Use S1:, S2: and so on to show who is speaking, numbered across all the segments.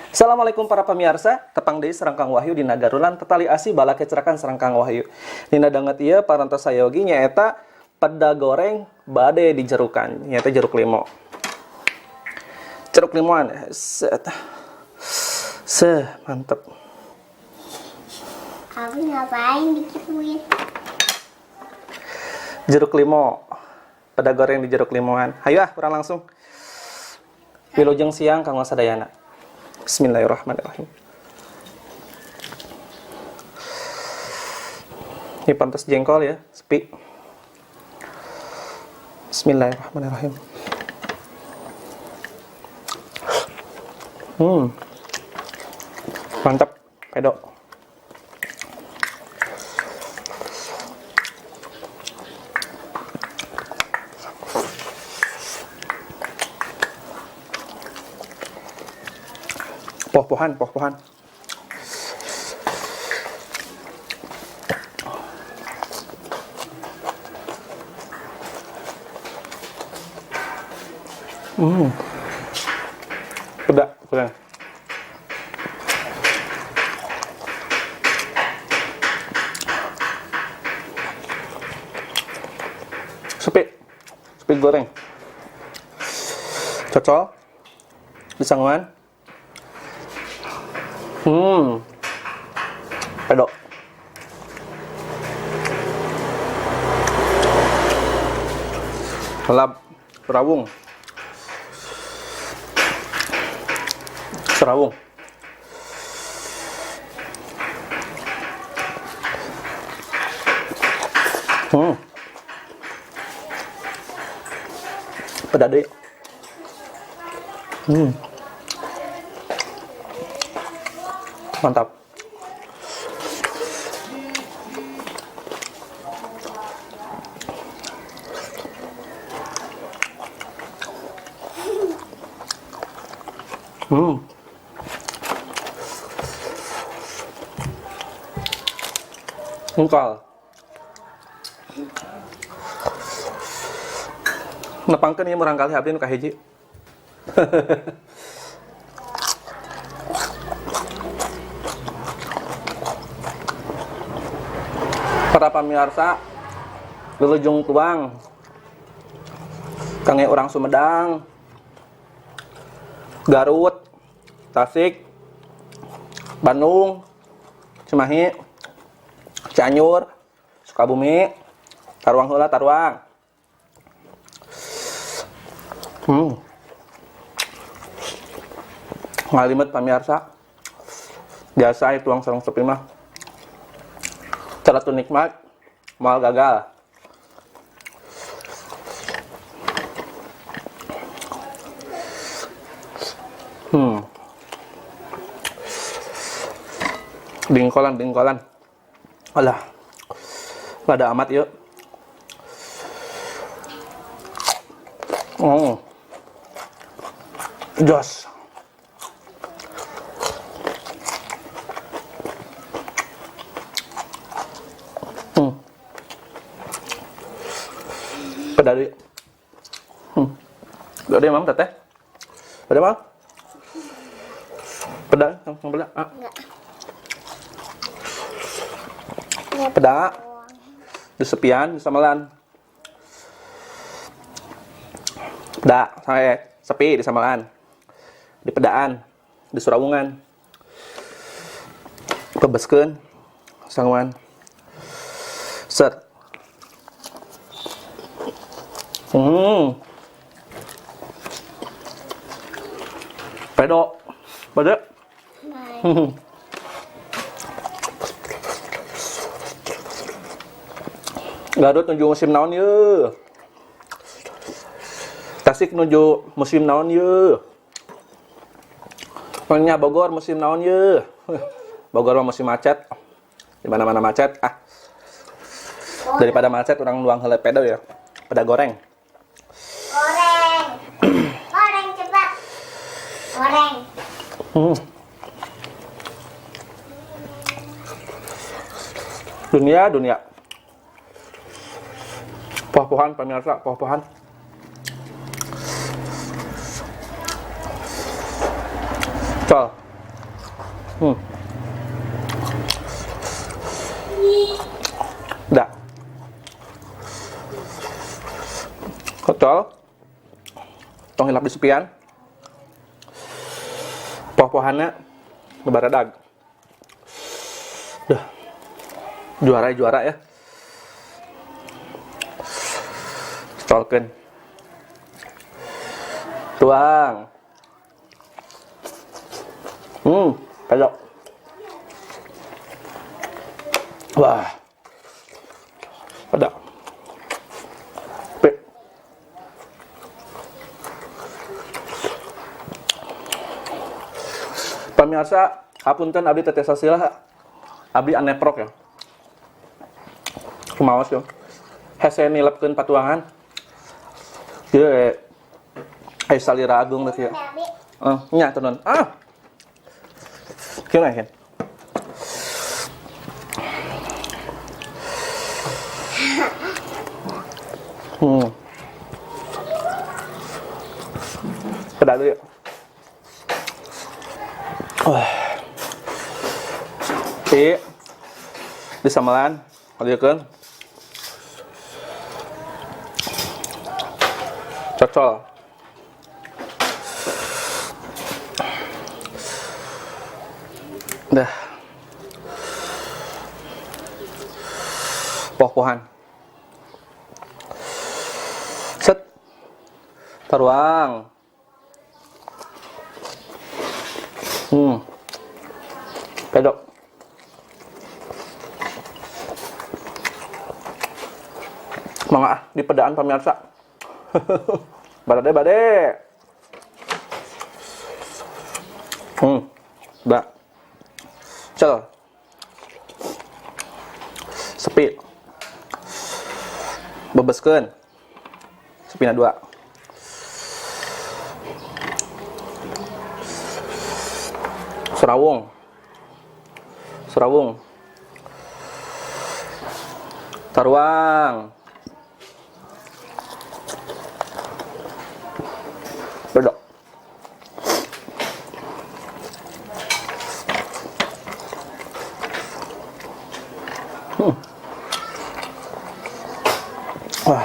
S1: Assalamualaikum para pemirsa, tepang deui sareng Kang Wahyu dina Garulan Tetali Asih balake cerakan sareng Kang Wahyu. Dina danget ieu parantos sayogi nyaeta peda goreng bade dijerukan, nyaeta jeruk limo. Jeruk limoan, set. Se, mantep.
S2: Aku ngapain dikituin?
S1: Jeruk limo. Peda goreng di jeruk limoan. Hayu ah, urang langsung. Wilujeng siang kanggo sadayana. Bismillahirrahmanirrahim. Ini pantas jengkol ya, sepi. Bismillahirrahmanirrahim. Mantap, pedo. Poh-pohan, poh-pohan. Udah, udah. Sepi, sepi goreng. Cocol, disanguan. Pedo. Lap rawung. Serawung. Peda deui. Mantap. Engkal. Nepangkeun ieu murang kali abdi nu kahiji. Para pamirsa, wilujeng tuang. Kangge urang Sumedang, Garut, Tasik, Bandung, Cimahi, Cianjur, Sukabumi, Taruang heula Taruang. Ngalimet pamirsa. Biasa itu tuang sareng sepi mah. Cara tuh nikmat, moal gagal. Dingkolan, dingkolan. Alah. Lada amat yuk. Jos. Pedali. Gak ada mam teteh. Ada mam? Peda, yang peda. Ah.
S2: Enggak.
S1: Peda. Di sepian, di samelan. Peda, saya sepi di samelan. Di pedaan, di Surawungan. Pebeskeun, sanguan. Set. Pedo. Bade.
S2: Bye.
S1: Garut nuju musim naon ye? Tasik nuju musim naon ye? Pokoknya Bogor musim naon ye? Bogor mah musim macet. Di mana-mana macet. Ah. Daripada macet orang luang heula pedo ya. Peda goreng.
S2: Goreng. Goreng cepat. Goreng.
S1: Dunia, dunia. Poh-pohan pemirsa, poh-pohan. Col. Dah. Kocol. Tong hilap disepian. Poh-pohanna baradag. Duh. Juara-juara ya. Colkeun. Tuang. Pelok. Wah. Ada. P. Pemirsa, hapunten abdi teteh sasilah, abdi aneprok ya. Kumaos yo. Hese nilepkeun patuangan. Ieu salira agung teh ya. Nya tenun. Ah. Kieu mah. Pedas dulu ya. Wah. I disamelan, adikeun. Cocol. Dah. Poh-pohan. Set. Taruang. Pedok. Mangga ah, di pedaan pemirsa. Bade bade. Dah. Cel. Sepi. Bebeskeun. Sepina 2. Serawung. Serawung. Taruang. Bedok. Wah.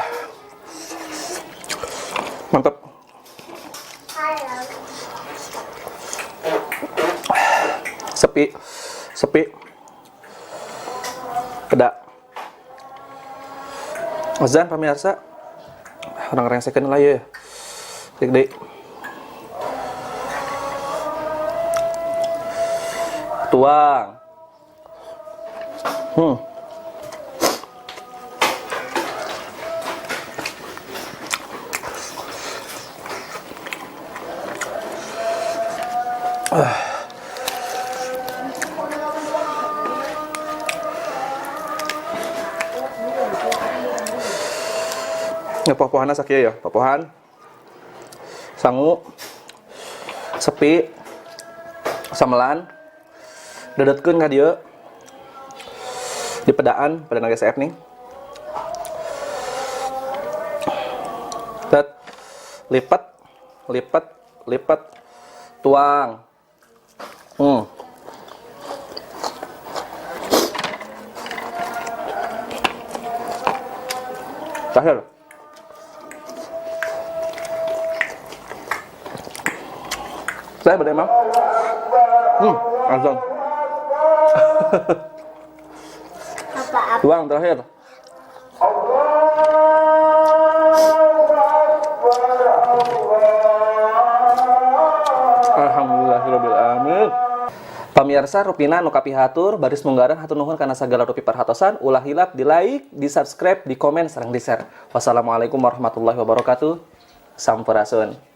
S1: Mantap. Sepi, sepi. Kedak. Azan pemirsa. Orang rengsekeun lah ya. Gede. Tuang. Ya, poh-pohanna sakieu ya, poh-pohan. Sangu, sepi, samelan, dedetkeun ka dieu. Di pedaan, pedaan GSF nih. Tet, lipat, lipat, lipat, tuang. Terakhir. Saya berdua emang. Azan.
S2: Apa-apa.
S1: Tuang terakhir. Alhamdulillahirabbil alamin. Pamirsa rupina nu kapihatur baris munggaran hatur nuhun kana sagala rupi perhatosan, ulah hilap di like, di subscribe, di komen sareng di share. Wassalamualaikum warahmatullahi wabarakatuh. Sampurasun.